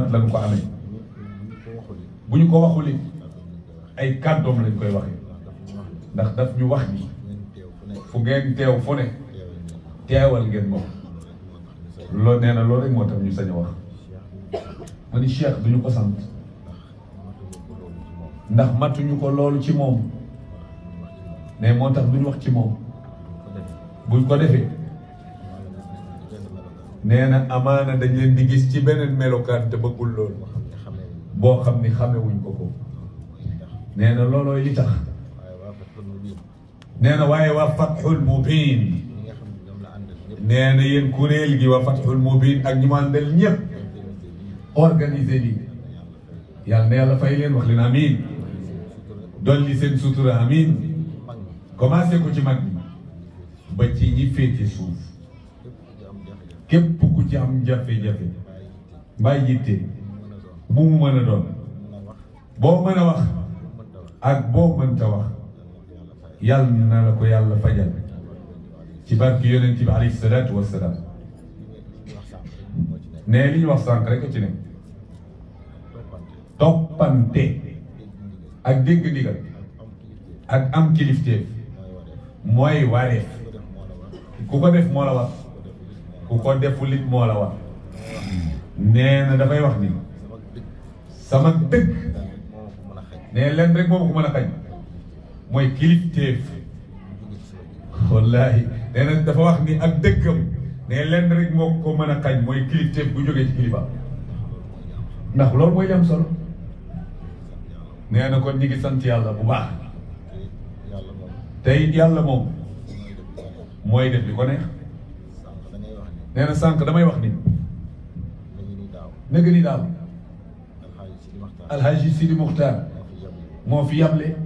Muhammad lañu ko amee bu ñu ko waxul it ay kàddoom lañ koy waxee ndax daf ñu wax ni fu ngeen teew fu ne teewal ngeen moom loolu nee na loolu rek moo tax ñu sañ a wax ma ni Cheikh duñu ko sant ndax matuñu ko loolu ci moom mais moo tax duñu wax ci moom buñ ko defee nee na amaana dañ leen di gis ci beneen melokaan te bëggul loolu boo xam ni xamewuñ ko ko nee na loolooy li tax nee na waaye waa Fathul Mubin nee na yéen kuréel gi waa Fathul Mubin ak ñi ma àndal ñëpp organisé lii yàlla na yàlla fay leen wax leen amiin dolli seen sutura amiin commencé ko ci mag bi ba ci ñi féete suuf képp ku ci am jafe-jafe mbaa yitte bu mu mën a doon boo mën a wax ak boo mënta wax yàlla na la ko yàlla fajal ci barki yonent bi alayhi salaatu wassalaam ne li ñu wax sànq rek ci ne toppante ak dégg ndigal ak am kilifteef mooy wareef ku ko def moo la war ku ko deful it moo la war nee na dafay wax ni sama dëgg nee leen rek moo ko mën a xañ mooy kilifteef wallaahi nee na dafa wax ni ak dëggam nee leen rek moo ko mën a xañ mooy kilifteef bu jógee ci kilifa ndax loolu mooy li am solo nee na kon ñi ngi sant yàlla bu baax te it yàlla moom mooy def li ko neex nee na sànq damay wax ni nëgg ni daaw alhaji Sidi Muxtaar moo fi yable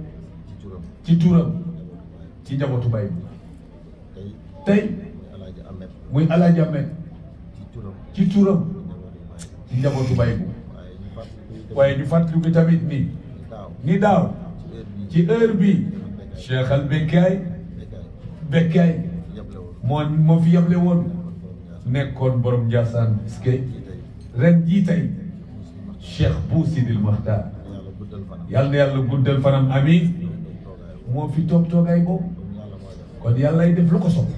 ci turam ci njabootu bay bi tey muy alaaji Amet ci turam ci njabootu bay bi waaye ñu fàttali ko tamit ni daaw ci heure bi Cheikh al Bekkaay moo fi yable woon nekkoon borom Ndiassane iskay ren jii tey Cheikh Bou Sidil Muxtaar yàlla na yàlla guddal fanam amiin moo fi toog toogaay boobu kon yàlla ay def lu ko sopp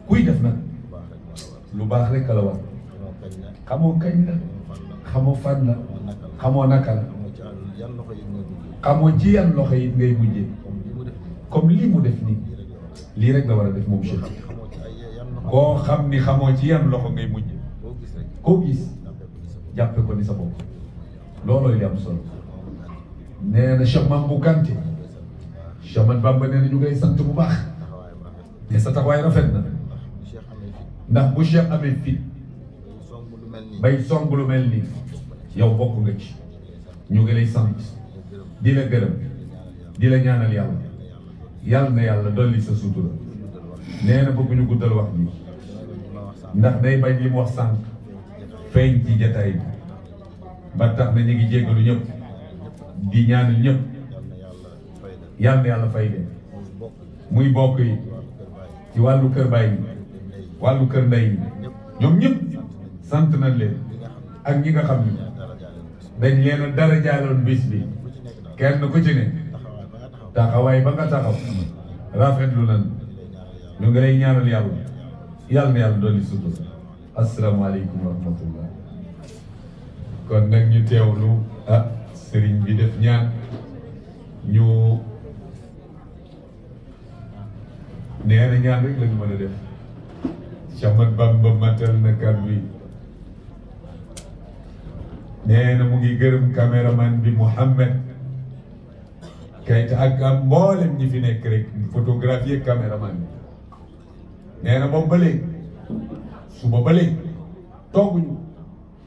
kuy def nag lu baax rek la war xamoo kañ la xamoo fan la xamoo naka la xamoo ci yan loxo yi ngay mujjee comme lii mu def nii lii rek nga war a def moom Cheikh koo xam ni xamoo ci yan loxo ngay mujjee koo gis jàppe ko ni sa bopp loolooy li am solo nee na Cheikh Mame Bou Kanté Cheikh Ahmad Bamba nee na ñu ngay sant bu baax ne sa taxawaay rafet na ndax bu Cheikh amee fit bay song lu mel nii yow bokk nga ci ñu ngi lay sant di la gërëm di la ñaanal yàlla na yàlla dolli sa sutura nee na bëgguñu guddal wax bi ndax day bañ li mu wax sànq feeñ ci jataay bi ba tax na ñu ngi jéggalu ñëpp di ñaanal ñëpp yàlla na yàlla fay leen muy bokk yi ci wàllu kër baay yi wàllu kër ndey yi ñoom ñëpp sant nañ leen ak ñi nga xam ni dañ leen a dara jaaloon bis bi kenn ku ci ne taxawaay ba nga taxaw rafetlu nañ ñu ngi lay ñaanal yàlla na yàlla dolli sutura asalaamaaleykum wa rahmatullah kon nag ñu teewlu sëriñ bi def ñaan ñu nee na ñaan rek lañu mën a def Cheikh Ahmad Bamba matal na kàddu yi nee na mu ngi gërëm caméraman bi Mouhamed Kayta ak mboolem ñi fi nekk rek photographier caméraman bi nee na boobu ba léegi suba ba léegi tooguñu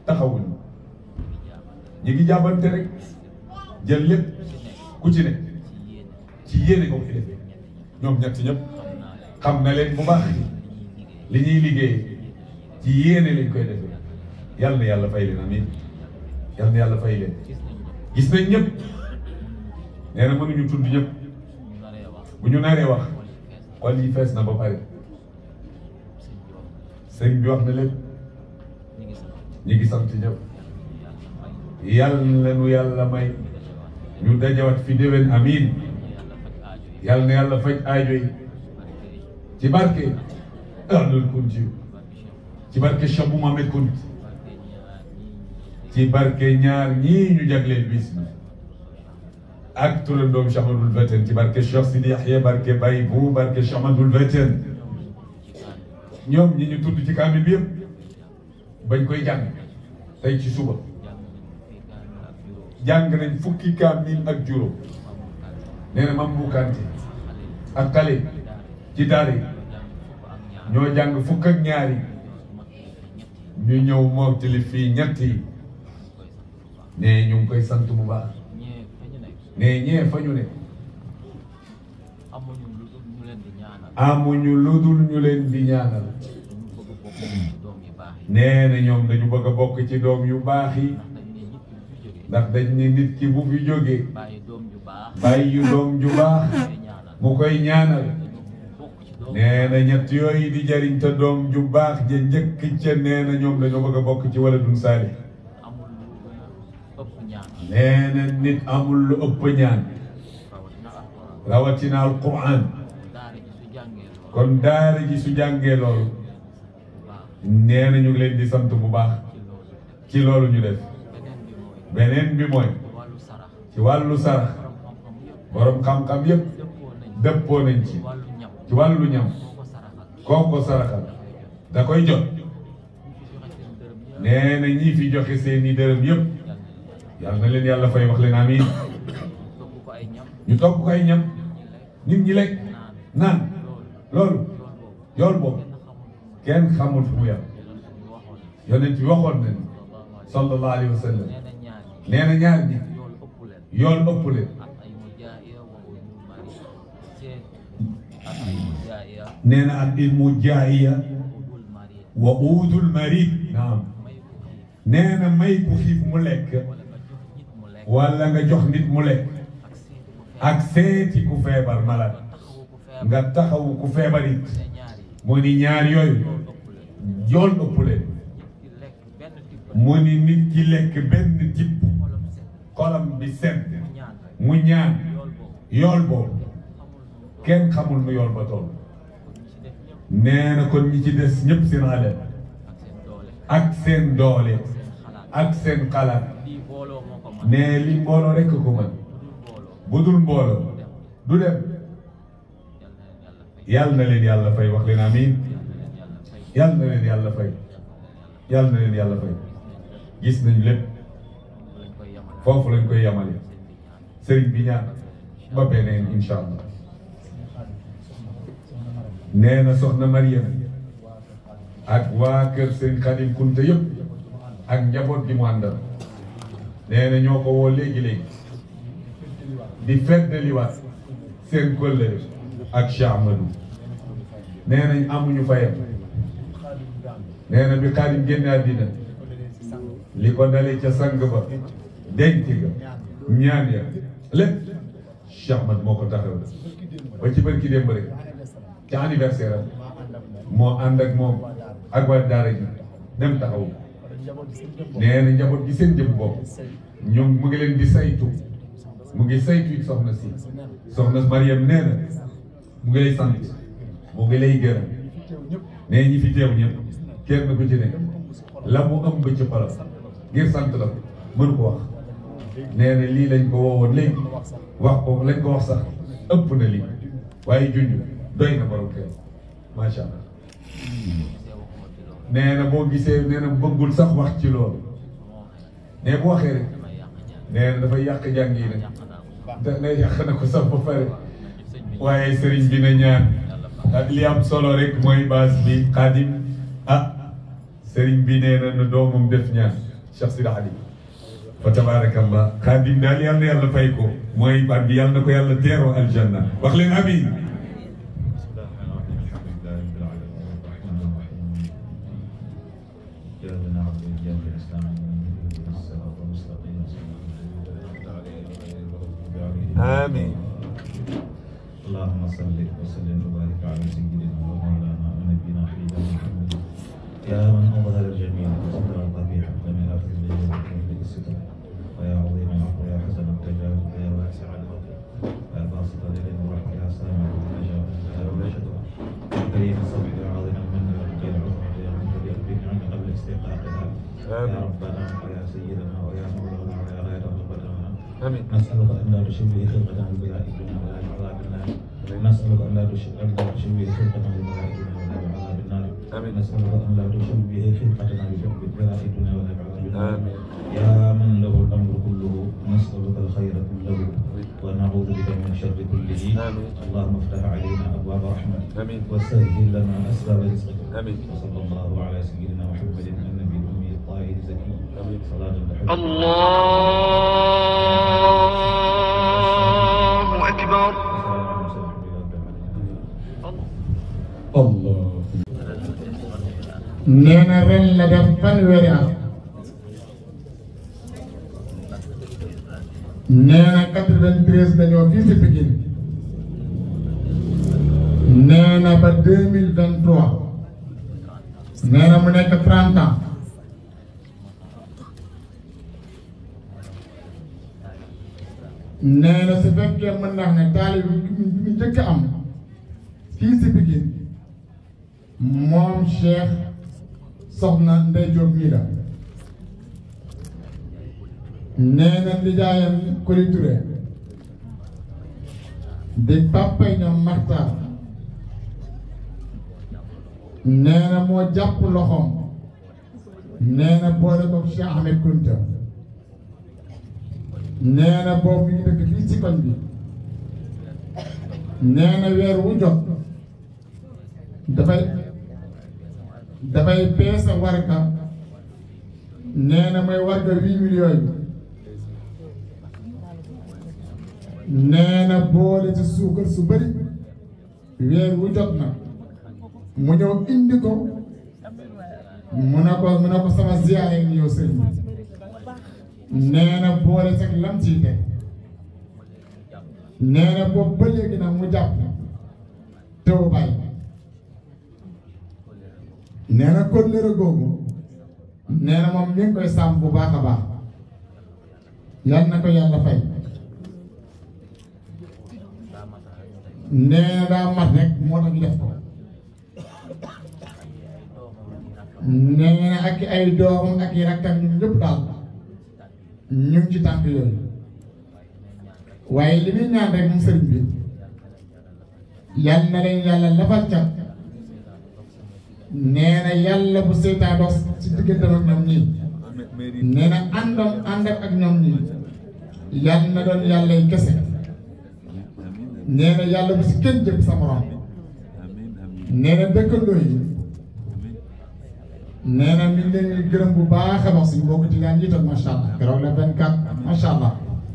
taxawuñu ñu ngi jàppante rek jël lépp ku ci ne ci yéene ko fi defee ñoom ñett ñëpp xam na leen bu baax li ñuy liggéey ci yéene lañ koy defee yàlla na yàlla fay leen amiin yàlla na yàlla fay leen gis nañ ñëpp nee na mënuñu tudd ñëpp bu ñu naree wax xol yi fees na ba pare sëriñ bi wax na lépp ñi ngi sant ñëpp yàlla nu yàlla may ñu dajawat fi déwén amiin yàlla na yàlla faj aajo yi ci barke Ahmadul Kunti ci barke Cheikh Mouhamed Kunti ci barke ñaar ñii ñu jagleel bis bi ak turandoom Cheikh Ahmadul Batan ci barke Cheikh Sidi Yahya barke Baye bu barke Cheikh Ahmadul Batan ñoom ñi ñu tudd ci kaamil bi yëpp bañ koy jàng tey ci suba jàng nañ fukki kaamil ak juróom nee na Mam Bu Kanté ak Kale ci daara yi ñoo jàng fukk ak ñaari ñu ñëw mottali fii ñett yi ne ñu ngi koy sant bu baax ne ñee fa ñu ne amuñu lu dul ñu leen di ñaanal nee na ñoom dañu bëgg a bokk ci doom yu baax yi ndax dañ ne nit ki bu fi jógee bàyyi doom ju baax mu koy ñaanal nee na ñett yooyu di jariñ te doom ju baax ja njëkk ca nee na ñoom dañoo bëgg a bokk ci waladun saalih nee na nit amul lu ëpp ñaan rawatina alquran kon daara ji su jàngee loolu nee na ñu ngi leen di sant bu baax ci loolu ñu def beneen bi mooy ci wàllu sarax borom xam-xam yépp dëppoo nañ ci wàllu ñam koo ko saraxal da koy jot nee na ñii fi joxe seeni dërëm yépp yàlla na leen yàlla fay wax leen amiin ñu togg ko ay ñam nit ñi lekk naan loolu yool boobu kenn xamul fu mu yem yonent bi waxoon na ni sallallahu alayhi wa sallam nee na ñaar ñi yool ëpp leen nee na al ilmu jaahiya wa uudul marid naam nee na may ku xiif mu lekk wala nga jox nit mu lekk ak seeti ku feebar malade nga taxawu ku feebar it mu ni ñaar yooyu yool ëpp leen mu ni nit ki lekk benn tibb xolam bi sedd mu ñaan yool boobu kenn xamul nu yool ba toll nee na kon ñi ci des ñëpp seen alal ak seen doole ak seen xalaat nee li mbooloo rekk ko mën bu dul mbooloo du dem yàlla na leen yàlla fay wax leen amiin yàlla na leen yàlla fay yàlla na leen yàlla fay gis nañ lépp foofu lañ koy yamale sëriñ bi ñaan ba beneen incha allah nee na soxna Mariam ak waa kër sëriñ Xadim Kunta yëpp ak njaboot gi mu àndal nee na ñoo ko woo léegi-léegi di feddaliwaat seen kóllëre ak Cheikh Ahmadou nee nañ amuñu fayam nee na bi Xaadim génne àddina li ko dalee ca sang ba denc ga ñaan ya lépp Cheikh Ahmad moo ko taxaw ba ci bërki démb rek ca anniversaire am moo ànd ak moom ak waa daara ji dem taxaw nee na njaboot gi seen jëm bopp ñoom mu ngi leen di saytu mu ngi saytu it soxna si soxna Mariam nee na mu ngi lay sant mu ngi lay gërëm nee ñi fi teew ñëpp kenn ku ci ne la mu ëmb ci xolam ngir sant la ko mënu ko wax nee na lii lañ ko woowoon léegi wax ko lañ ko wax sax ëpp na lii waaye junj doy na borom kër macha allah nee na boo gisee nee na bëggul sax wax ci loolu nee bu waxee rek nee na dafay yàq jàng yi nag da yàq na ko sax ba pare waaye sëriñ bi na ñaan ak li am solo rek mooy base bi Xaadim sëriñ bi nee na doomam def ñaan Cheikh Sidi Ali fa tabarakallah Xaadim daal yàlla na yàlla fay ko mooy baat bi yàlla na ko yàlla teeroo aljanna wax leen amiin آمين اللهم صل وسلم وبارك على سيدنا ومولانا ونبينا حبيبنا محمد يا من أظهر الجميع وستر القبيح الستر ويا عظيم العفو يا حسن التجاوز ويا واسع العفو يا باسط اليد والرحمة يا سامع النجاة يا رشد يا كريم الصبح يا عظيم المن يا رجل العظمى يا من يربي نعم قبل استيقاظنا يا ربنا ويا سيدنا ويا مولانا ويا غير رغبتنا نسألك أن لا تشبه خلقنا بملائكتنا ولا بعذاب النار نسألك أن لا تشبه خلقنا بملائكتنا ولا بعذاب النار نسألك أن لا تشبه خلقتنا بملائكتنا ولا بعذاب النار يا من له الأمر كله نسألك الخير كله ونعوذ بك من شر كله اللهم افتح علينا أبواب رحمتك وسهل لنا أسباب رزقك وصلى الله على سيدنا محمد النبي الأمي الطاهر الزكي صلاة الله أكبر Allah nee na ren la def fanweeri at nee na 93 dañoo fii si Pikine nee na ba 2023 nee na mu nekk 30 ans nee na su fekkee mën naa ne taalib bi mu njëkk am fii si Pikine moom Cheikh Soxna Ndey Jóob mii la nee na nijaayam Koli Touré di papa ñoom Maxtaar nee na moo jàpp loxoom nee na boole ko Cheikh Ahmed Kunta nee na boobu ñu dëkk fii ci koñ bi nee na weer wu jot dafay peese warga nee na mooy warga 8 millions yi nee na boole ci suukar su bëri weer wu jot na mu ñëw indi ko mu ne ko sama ziyaare ni yow sëriñ bi nee na boole sax lam ciy teg nee na boobu ba léegi nag mu jàpp teew bàyyi nee na kóllëre googu nee na moom mi ngi koy sàmm bu baax a baax yal na ko yàlla fay nee na daa mat rek moo tax ñu def ko nee na ak ay doomam ak i rakkam ñun ñëpp daal ñu ngi ci tànk yooyu waaye li muy ñaan rek moom sëriñ bi yal na leen yàlla lafal cat nee na yàlla bu seytaan dox ci diggante ak ñoom ñii nee na ànd ak ñoom ñii yal na doon yàlla yi kese nee na yàlla bu si kenn jëpp sa morom nee na dëkkandoo yi nee na mi ngi leen di gërëm bu baax a baax suñu mbokk ci daan jiital macha allah keroog la 24 macha allah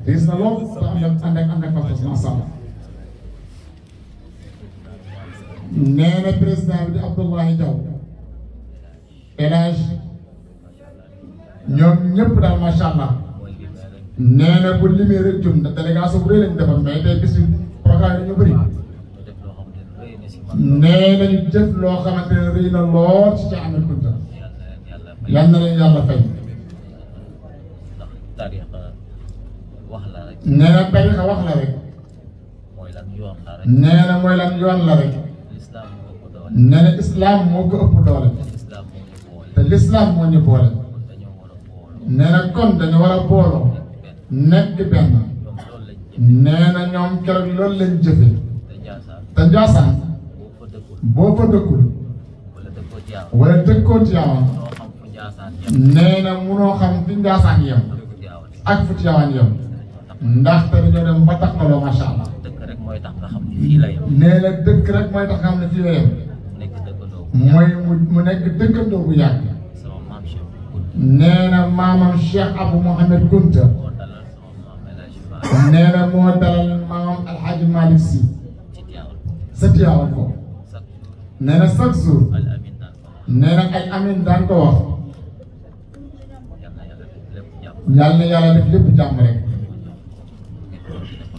gis na lool te ànd ak fas macha allah nee na président bi di Abdoulaye Diaw El Hadj ñoom ñëpp daal macha allah nee na bu limee rek jum na délégation bu rëy lañ defal mais tey bis bi programme yi ñu bëri nee nañu jëf loo xamante ne rëy na lool ci Cheikh Ahmed Kunta yal na leen yàlla fay nee na tarixa wax la rek nee na mooy lan yoon la rek nee na islam moo ko ëpp doole te l'islam moo ñu boole nee na kon dañu war a booloo nekk benn nee na ñoom keroog loolu lañ jëfe te Njaasaan boo fa dëkkul wala dëkkoo Tiwaawan nee na munoo xam fi Njaasaan yem ak fu Tiwaawan yem ndaxte dañoo dem ba takkaloo macha allah nee na dëkk rek mooy tax nga xam ne fii la yem mooy mu nekk dëkkandoo bu yàgg nee na maamam Cheikh Abou Mohamed Kunta nee na moo dalal maamam Alhaji Malick Sy sa Tiwaawan ko nee na chaque jour nee na ay amin daan ko wax yàlla na yàlla def lépp jàmm rek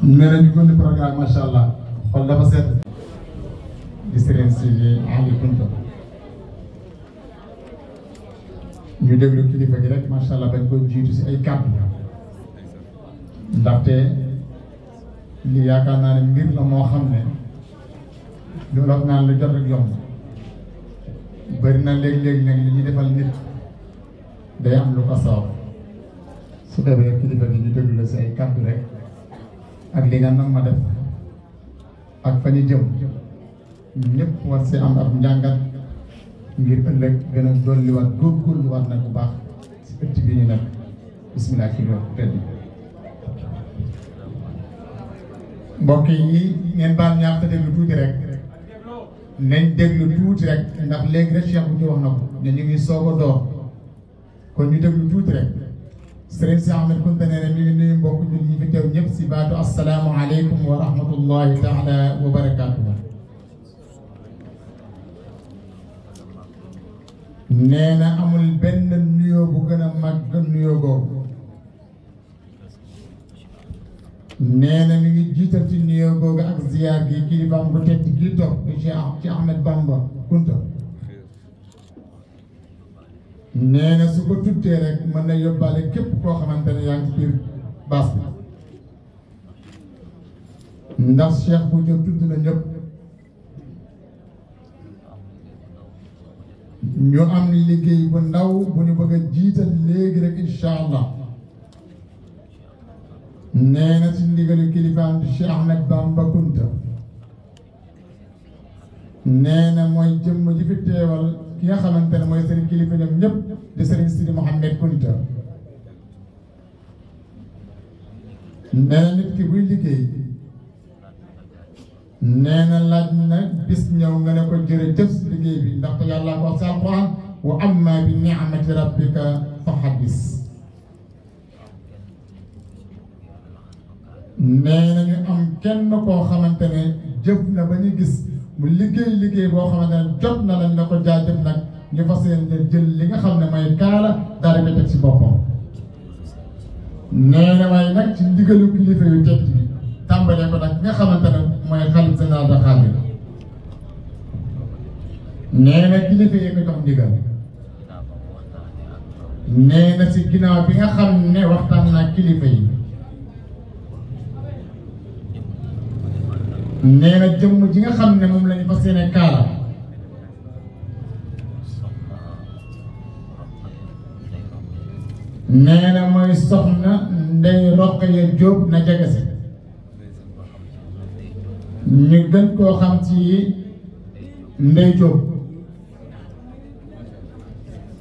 nee na ñu gën programme macha allah xol dafa seet di Serigne Sidi Ali Kunta ñu déglu kilifa gi rek macha allah bañ ko jiitu si ay kàddu ndaxte li yaakaar naa ne mbir la moo xam ne lu wax naan lu jot rek yomb bëri na léeg-léeg nag li ñuy defal nit day am lu ko soob su defee kilifa gi ñu déglu la si ay kàddu rek ak li nga nam ma def ak fa ñu jëm ñëpp war si am ab njàngat ngir ëllëg gën a dolliwaat góorgóorluwaat nag bu baax si ëtt bi ñu nekk bisimilah ci loolu tedd mbokk yi ngeen baal ñaax te déglu tuuti rek nañ déglu tuuti rek ndax léegi rek Cheikh bu ci wax na ko ne ñu ngi soog a door kon ñu déglu tuuti rek Sëriñ Si Ahmed Kounta nee na mi ngi nuyu mbokk ñun ñi fi teew ñëpp si baatu asalaamu aleykum wa rahmatullahi taala wa barakaatuhu. nee na amul benn nuyoo bu gën a màgg nuyoo googu. nee na mi ngi jiital ci nuyoo googu ak ziyaar gi kilifaam bu tedd gi toog di ci Ahmed Bamba Kounta. nee na su ko tuddee rek mën na yóbbaale képp koo xamante ne yaa ngi ci biir baas bi ndax Cheikh bu jóg tudd na ñëpp ñu am liggéey bu ndaw bu ñu bëgg a jiital léegi rek incha allah nee na ci ndigalu kilifaam di Cheikh Ahmed Bamba Kounta nee na mooy jëmm ji fi teewal ki nga xamante ne mooy sëriñ kilifa ñoom ñëpp di sëriñ Sidi Mouhamed Kounta nee na nit ki buy liggéey nee na laaj na bis ñëw nga ne ko jërëjëf si liggéey bi ndaxte yàlla ko wax si alquran wa amma bi ni'mati rabbika fa haddis nee na ñu am kenn koo xamante ne jëf na ba ñu gis mu liggéey boo xamante ne jot na lañ la ko jaajëf nag ñu fas yéene jël li nga xam ne mooy kaala daal di ko teg si boppam nee na waaye nag ci ndigalu kilifa yu tedd bi tàmbalee ko nag nga xamante ne mooy xalif général de Xaadir nee na kilifa yi ko jox ndigal nee na si ginnaaw bi nga xam ne waxtaan naa kilifa yi nee na jëmm ji nga xam ne moom lañu fas yéene kaala nee na mooy soxna Ndey Roqaya Jóob na jege si ñu gën koo xam ci Ndey Jóob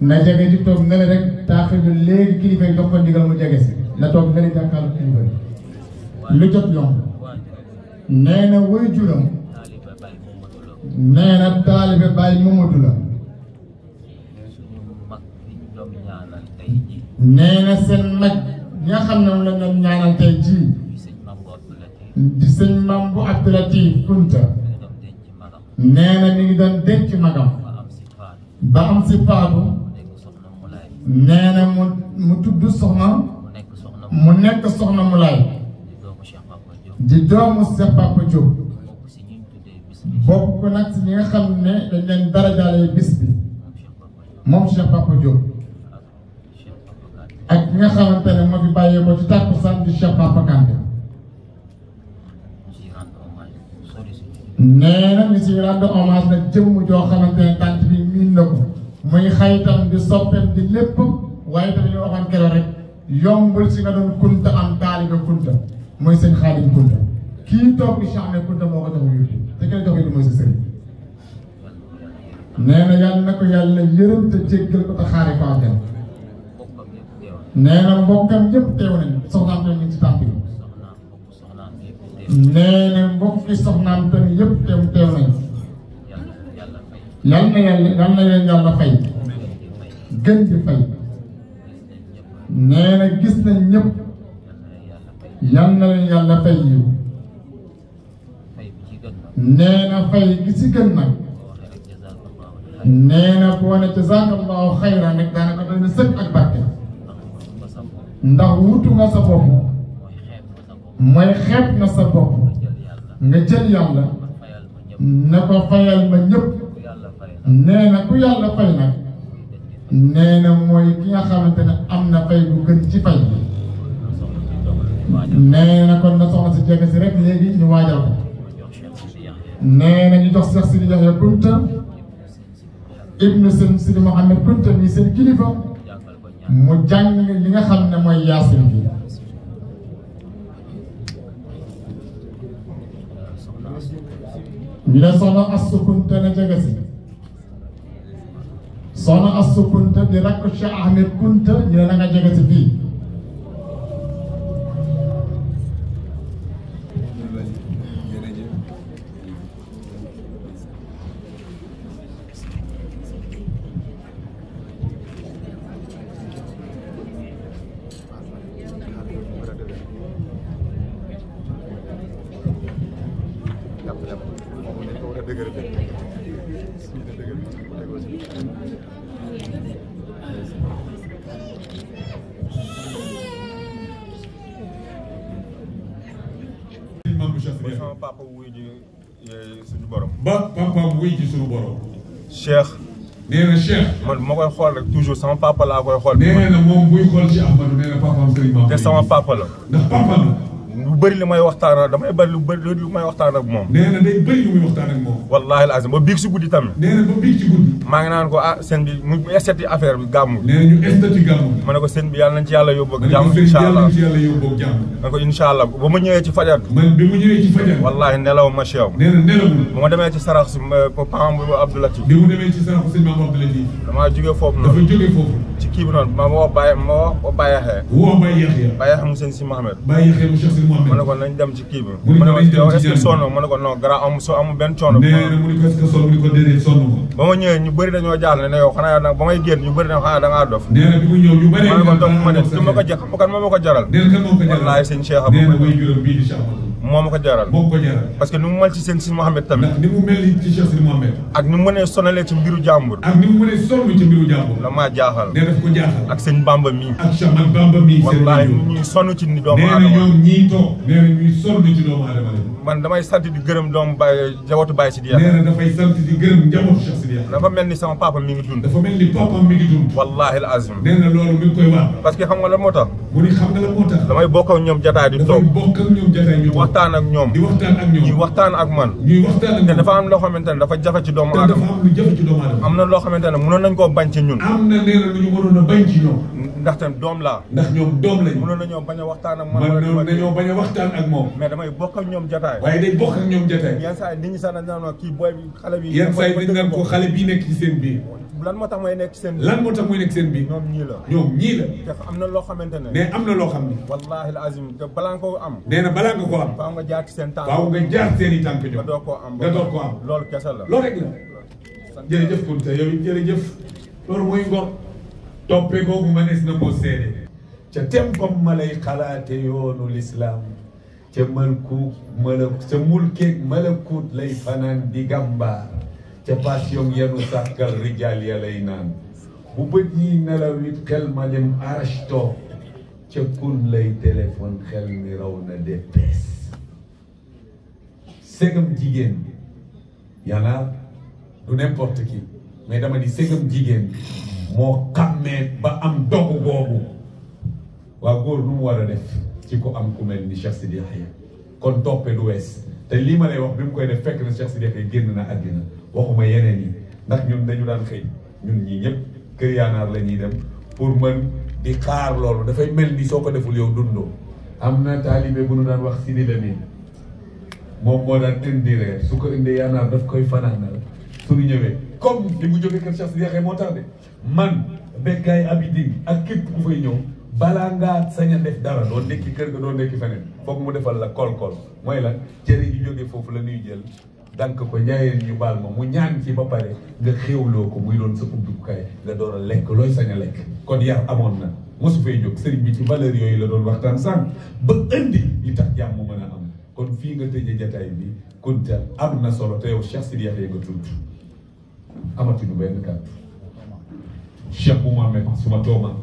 na jege di toog ne la rek taaxilu léegi kilifa yi jox ko ndigal mu jege si na toog ne la jàkkaarlu kilifa yi lu jot yomb nee na woy juram nee na taalibe Baay Mamadu la nee na seen mag ñi nga xam ne moom la ñu ñaanal tey jii di sëñ Mam bu Abdoulatif Kounta nee na mi ngi doon denc magam ba am si faatu nee na mu tudd soxna mu nekk soxna Mulaay di doomu Cheikh Papa Diop bokk nag si ñi nga xam ne dañ leen darajaale bis bi moom Cheikh Papa Diop ak ñi nga xamante ne moo fi bàyyee ko ci tàkkusaan di Cheikh Papa Kanté nee na ñu si rendre hommage nag jëmm joo xamante ne tànt bi miin na ko muy xaytam di soppeem di lépp waaye tamit ñu waxoon keroog rek yombul si nga doon Kounta am taalibe Kounta mooy sëñ Xaadim Kounta kii toog di Cheikh Ahmed Kounta moo ko jox yóbbu te kenn jox yi mooy sa sëriñ nee na yàlla na ko yàlla yërëm te jéggal ko te xaare ko am nee na mbokkam yëpp teew nañ soxnaam tamit ñu ngi ci tàmp bi nee na mbokki soxnaam tamit yëpp teew nañ yal na leen yàlla fay gën di fay nee na gis nañ ñëpp yal na leen yàlla fay yiw nee na fay gi si gën nag nee na boo ne jazaakallahu xayran rek daanaka doy na sëkk ak barke ndax wutu nga sa bopp mooy xeeb nga sa bopp nga jël yàlla na ko fayal ma ñëpp nee na ku yàlla fay nag nee na mooy ki nga xamante ne am na fay bu gën ci fay nee na kon na soxna si jege si rek léegi ñu waajal ko nee na ñu jox Cheikh Sidi Yahya Kunta ibnu seen Sidi Mouhamed Kunta mi seen kilifa mu jàng li nga xam ne mooy yaasin bi ñu ne soxna Astou Kunta na jege si soxna Astou Kunta di rakk Cheikh Ahmed Kunta ñu ne na nga jege si fii sama papa wuy ji suñu borom. ba papa wuy ji suñu borom. Cheikh. nee na Cheikh. man ma koy xool rek toujours sama papa laa koy xool. nee na moom buy xool ci Ahmadou nee na papaam Serigne Mamadou. te sama papa la. ndax papa la. lu bëri li may waxtaan ak damay bëri lu may waxtaan ak moom. nee na day bëri lu muy waxtaan ak moom. wallaahi al azim ba biig si guddi tamit. nee na ba biig ci guddi. maa ngi naan ko ah seen bi mu estati affaire bi gàmmu. nee na ñu estati gàmmu. ma ne ko seen bi yàlla nañ ci yàlla yóbbu ak jàmm. incha allah ma ne ko yàlla yóbbu ak jàmm. ma ne ko incha allah ba ma ñëwee ci fajar. man bi mu ñëwee ci fajar. wallaahi nelaw ma chew. nee na nelawul. ba ma demee ci sarax si pam bu Abdoulatif. bi mu demee ci sarax sëñ Mamadou Abdoulatif. damaa jógee foofu noonu. dafa jógee foofu. ci kii bi noonu ma woo Baye Yaxee. woo Baye Yaxee. Baye Yaxee mu sëñ si Mohamed. Baye Yaxee mu Cheikh Sidi Mohamed. ma ne ko nañ dem ci kii bi. mu ne ko nañ dem ci est-ce que sonn ma ne ko non grand amul benn coono. nee na mu ne ko est-ce que sonn mu ne ko déedéet sonn ko. ba ma ñëwee ñu bëri dañoo jaaxle ne yow xanaa nag ba may génn ñu bëri dañoo xanaa da ngaa dof. nee na bi mu ñëw ñu bëri. ma ne ko donc ma ne du ma ko ja xam kan moo ma ko jaral. nee na kan moo ko jaral wallaahi sëñ Cheikh Abou. nee na way juróom bii di Cheikh Abou. moo ma ko jaral. moo ko jaral. parce que ni mu mel ci seen si Mohamed tamit. ndax ni mu mel ci Cheikh Sidi Mohamed. ak ni mu mënee sonalee ci mbiru jàmbur. ak ni mu mënee sonn ci mbiru jàmbur. la maa jaaxal. nee daf ko jaaxal. ak sëñ Bamba mii. ak Cheikh Ahmad Bamba mii. wallaahi ñuy sonn ci ni doomu aadama. nee na ñoom ñii toog. nee na ñuy sonn ci doomu aadama la. man damay sant di gërëm doomu Baye jawatu Baye Sidi Yaxya. nee na dafay sant di gërëm njabootu Cheikh Sidi Yaxya. dafa mel ni sama papa mi ngi dund. dafa mel ni papam mi ngi dund. wallaahi al azim. nee na loolu mi ngi koy wax. parce que xam nga la moo tax. mu ni xam nga la moo tax. damay bokk ak ñoom jotaay di toog. dafay bokk ak ñoom jotaay ñu waxtaan ak ñoom. di waxtaan ak ñoom. ñuy waxtaan ak man. ñuy waxtaan ak te dafa am loo xamante ne dafa jafe ci doomu te aadama. dafa am lu jafe ci doomu aadama. am na loo xamante ne mënoon nañ koo bañ ci ñun. am na nee na lu ñu mënoon a bañ ci ñoom. ndaxte doom laa. ndax ñoom doom lañu. mënoon nañoo bañ a waxtaan ak man. mënoon nañoo bañ a waxtaan ak moom. mais damay bokk ak ñoom jotaay. waaye day bokk ak ñoom jotaay. yenn saa yi nit ñi sax dañ naan kii booy bi xale bi. yenn saa yi dañ naan ko xale bii nekk ci seen biir. lan moo tax may nekk ci seen biir. lan moo tax muy nekk seen biir. ñoom ñii la. ñoom ñii la. te am na loo xamante ne. mais am na loo xam ne. wallaahi al azim te balaa nga koo am. nee na balaa nga koo am. faaw nga jaar ci seen tànk. faaw nga jaar seen i tànk nga door koo am. nga door koo am. loolu kese la. loolu rek la. jërëjëf Kounta yow it jërëjëf. loolu mooy ngor. toppee googu mënees na koo seede. ca tempam ma lay xalaate yoonu lislaam ca ca mulkeeg malakut lay fanaan di gàmbaar ca passion yenu sàkkal rijaal ya lay naan bu bët yi nelaw it xel ma dem arashto ca kun lay téléphone xel mi raw na depes segam jigéen yana du n'importe qui mais dama di segam jigéen moo xàmmee ba am dogu boobu waa góor nu mu war a def ci ko am ku mel ni Cheikh Sidi Yaxya kon toppe du wees te lii ma lay wax bi mu koy def fekk na Cheikh Sidi Yaxya génn na àddina waxuma yeneen yi ndax ñun dañu daan xëy ñun ñii ñëpp kër yaanaar la ñuy dem pour mën di xaar loolu dafay mel ni soo ko deful yow dundoo. am na taalibe bu nu daan wax Sidi Lamine moom moo daan indi reer su ko indee yaanaar daf koy fanaanal suñu ñëwee comme li mu jógee kër Cheikh Sidi Yaxya moo tax de man Bekkaay Abidine ak képp ku fay ñëw. balaa ngaa sañ a def dara doo nekki kër ga doo nekki feneen foog mu defal la kol-kol mooy la cere yi jógee foofu la ñuy jël dank ko njaayeen ñu baal ma mu ñaan ci ba pare nga xéewloo ko muy doon sa ubbukaay nga door a lekk looy sañ a lekk kon yar amoon na mosu fay jóg sëriñ bi ci valeur yooyu la doon waxtaan sànq ba indi li tax jàmm mu mën a am kon fii nga tëjee jataay bi Kounta am na solo te yow Cheikh Sidi Yaxya nga tudd amatuñu benn kàddu Cheikh bu Mohamed suma tooma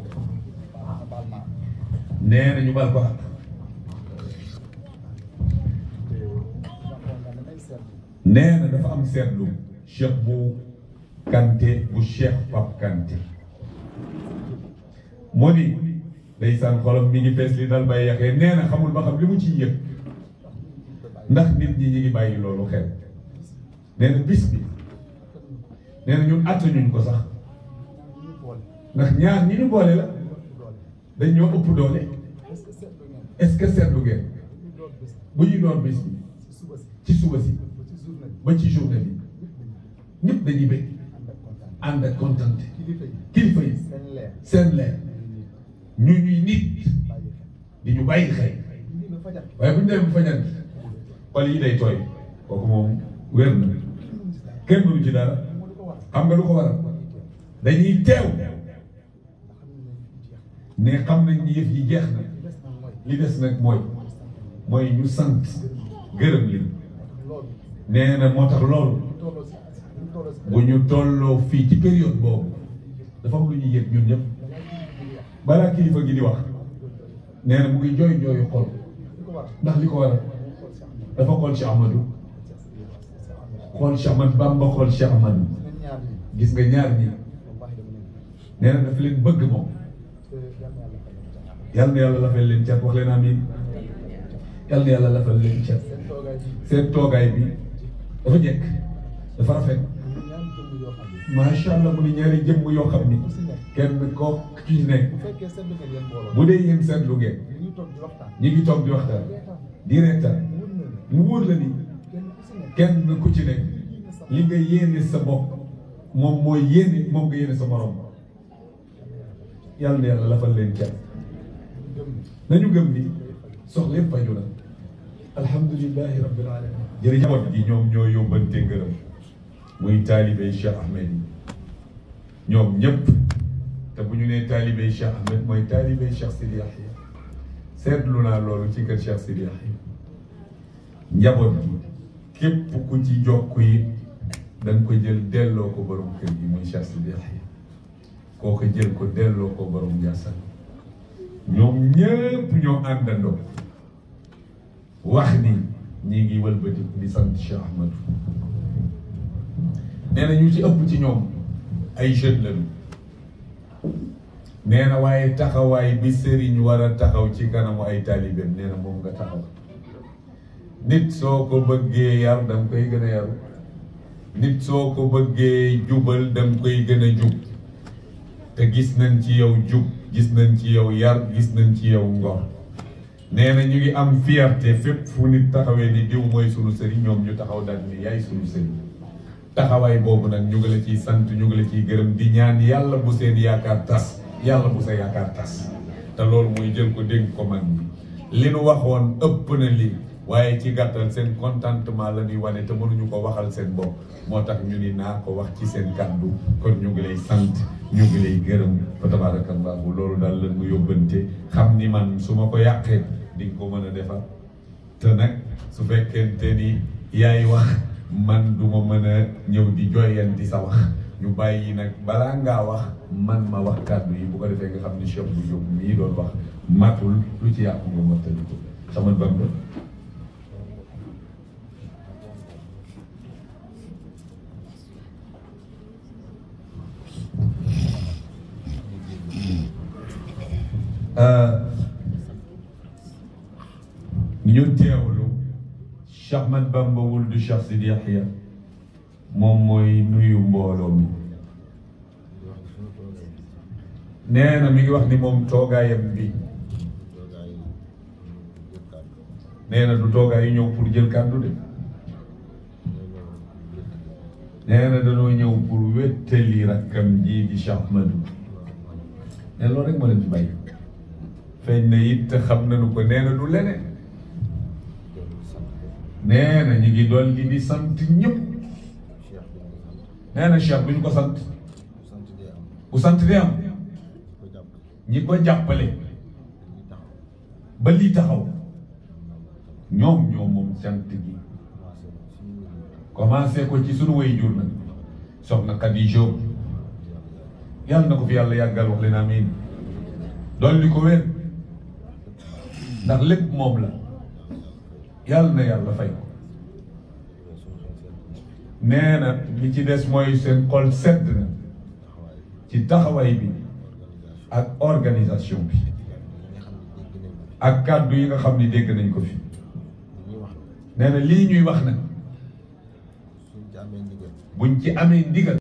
nee na ñu baal ko nee na dafa am seetlu Cheikh bu Kanté bu Cheikh Pape Kanté moo di ndeysaan xolam mi ngi fees li dal bàyyi yaxee nee na xamul ba xam li mu ciy yëg ndax nit ñi ngi bàyyi loolu xel nee na bis bi nee na ñun attanuñ ko sax ndax ñaar ñi ñu boole la dañ ñoo ëpp doole est-ce que seetlu ngeen bu ñuy doon bis bi ci suba si ba ci journée bi ñëpp dañuy bëgg ànd ak kontaan kilifa yi seen leer ñu ñuy nit di ñu bàyyi xel waaye bu ñu demee bu fajar bi xol yi day tooy kooku moom wér na kenn mënu ci dara xam nga lu ko waral dañuy teew ne xam nañ ni yëf yi jeex na li des nag mooy ñu sant gërëm li nee na moo tax loolu bu ñu tolloo fii ci période boobu dafa am lu ñuy yëg ñun ñëpp balaa kilifa gi di wax nee na mu ngi jooy jooyu xol ndax li ko waral dafa xool Cheikh Ahmadou xool Cheikh Ahmadou Bamba xool Cheikh Ahmadou gis nga ñaar ñi nee na dafa leen bëgg moom yal na yàlla lafal leen cat wax leen amiin yal na yàlla lafal leen cat seen toogaay bi dafa jekk dafa rafet macha allah mu ni ñaari jëmm yoo xam ni kenn koo ci nekk bu dee yéen seetlu ngeen ñi ngi toog di waxtaan di reetaan mu wóor la ni kenn ku ci nekk li nga yéene sa bopp moom mooy yéene moom nga yéene sa morom yàlla na yàlla lafal leen cat nañu gëm ni soxla yëpp faju na alhamdulilahi rabbil alamin jërëjëf ji ñoom ñoo yóbbante ngërëm muy taalibey Cheikh Ahmed yi ñoom ñëpp te bu ñu nee taalibey Cheikh Ahmed mooy taalibey Cheikh Sidi Yahya seetlu naa loolu ci kër Cheikh Sidi Yahya njaboot gi képp ku ci jokk yi da nga ko jël delloo ko borom kër gi muy Cheikh Sidi Yahya koo ko jël ko delloo ko borom Ndiassane ñoom ñëpp ñoo àndandoo wax ni ñi ngi wëlbati di sant Cheikh Ahmadou nee na ñu ci ëpp ci ñoom ay jeunes lañu nee na waaye taxawaay bi sëriñ war a taxaw ci kanamu ay taalibeem nee na moom nga taxaw nit soo ko bëggee yar da nga koy gën a yaru nit soo ko bëggee jubal da nga koy gën a jub te gis nañ ci yow jub gis nañ ci yow yar gis nañ ci yow ngor nee na ñu ngi am fierté fépp fu nit taxawee ni diw mooy sunu sëriñ ñoom ñu taxaw daal ni yaay sunu sëriñ taxawaay boobu nag ñu ngi la ciy sant ñu ngi la ciy gërëm di ñaan yàlla bu seen yaakaar tas yàlla bu sa yaakaar tas te loolu mooy jël ko dégg ko man ni li nu waxoon ëpp na lii waaye ci gàttal seen contentement la ñuy wane te mënuñu ko waxal seen bopp moo tax ñu ni naa ko wax ci seen kàddu kon ñu ngi lay sant ñu ngi lay gërëm fa tabarakallahu loolu daal la ñu yóbbante xam ni man su ma ko yàqee di nga ko mën a defar te nag su fekkente ni yaay wax man du ma mën a ñëw di joyanti sa wax ñu bàyyi nag balaa ngaa wax man ma wax kàddu yi bu ko defee nga xam ni Cheikh bu Diop mii doon wax matul lu ci yàqu nga mottali ko sama Bamba ñu teewlu Cheikh Ahmad Bamba wuldu Cheikh Sidi Yahya moom mooy nuyu mbooloo mi nee na mi ngi wax ni moom toogaayam bi nee na du toogaay yu ñëw pour jël kàddu de nee na dañoo ñëw pour wéttali rakkam ji di Cheikh Ahmadou nee loolu rek moo leen fi bàyyi feeñ na it xam nañu ko nee na du leneen nee na ñu ngi doon di sant ñëpp nee na Cheikh bu ñu ko sant bu sant di am ñi ko jàppale ba lii taxaw ñoom moom sant gi commencé ko ci sunu way jur nag soxna Khady Diop yàlla na ko fi yàlla yàggal wax leen amiin dolli ko wér ndax lépp moom la yàlla na yàlla fay ko nee na li ci des mooy seen xol sedd na ci taxawaay bi ak organisation bi ak kàddu yi nga xam ni dégg nañ ko fi nee na lii ñuy wax nag buñ ci amee ndigal